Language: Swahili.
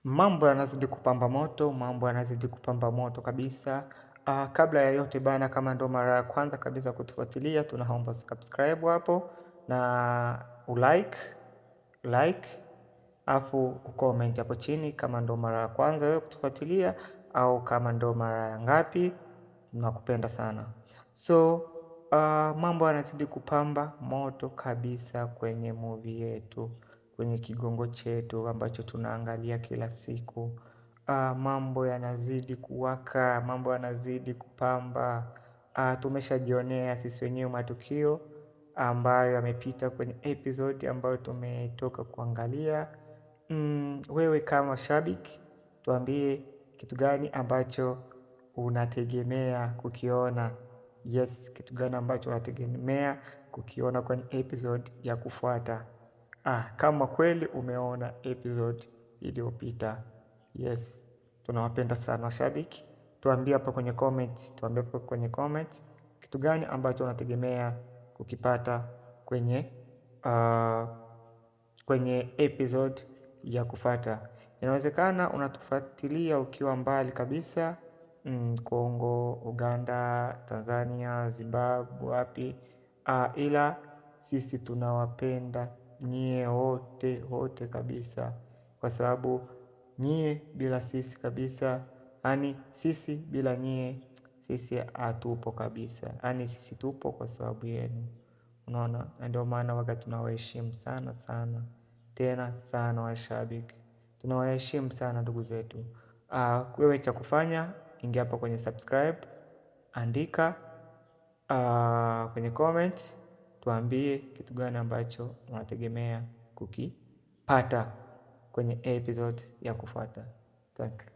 Mambo yanazidi kupamba moto, mambo yanazidi kupamba moto kabisa. Kabla ya yote bana, kama ndo mara ya kwanza kabisa kutufuatilia, tunaomba subscribe hapo na ulike like, afu ucomment hapo chini kama ndo mara ya kwanza wewe kutufuatilia au kama ndo mara ya ngapi. Nakupenda sana. So mambo yanazidi kupamba moto kabisa kwenye movie yetu, kwenye kigongo chetu ambacho tunaangalia kila siku. Mambo yanazidi kuwaka, mambo yanazidi kupamba. Tumeshajionea sisi wenyewe matukio ambayo yamepita kwenye episode ambayo tumetoka kuangalia. Wewe kama shabiki, tuambie kitu gani ambacho unategemea kukiona. Yes, kitu gani ambacho unategemea kukiona kwenye episode ya kufuata. Kama kweli umeona episode iliyopita. Yes, tunawapenda sana washabiki. Tuambie hapo kwenye comment, tuambie hapo kwenye comment kitu gani ambacho unategemea kukipata kwenye kwenye episode ya kufuata. Inawezekana unatufuatilia ukiwa mbali kabisa, Kongo, Uganda, Tanzania, Zimbabwe, wapi, ila sisi tunawapenda nyie wote wote kabisa, kwa sababu nyie bila sisi kabisa, yani sisi bila nyie sisi hatupo kabisa, yani sisi tupo kwa sababu yenu, unaona. Na ndio maana waga tunawaheshimu sana sana tena sana washabiki, tunawaheshimu sana ndugu zetu. Wewe cha kufanya, ingia hapa kwenye subscribe, andika kwenye comment, tuambie kitu gani ambacho unategemea kukipata kwenye episode ya kufuata. Thank you.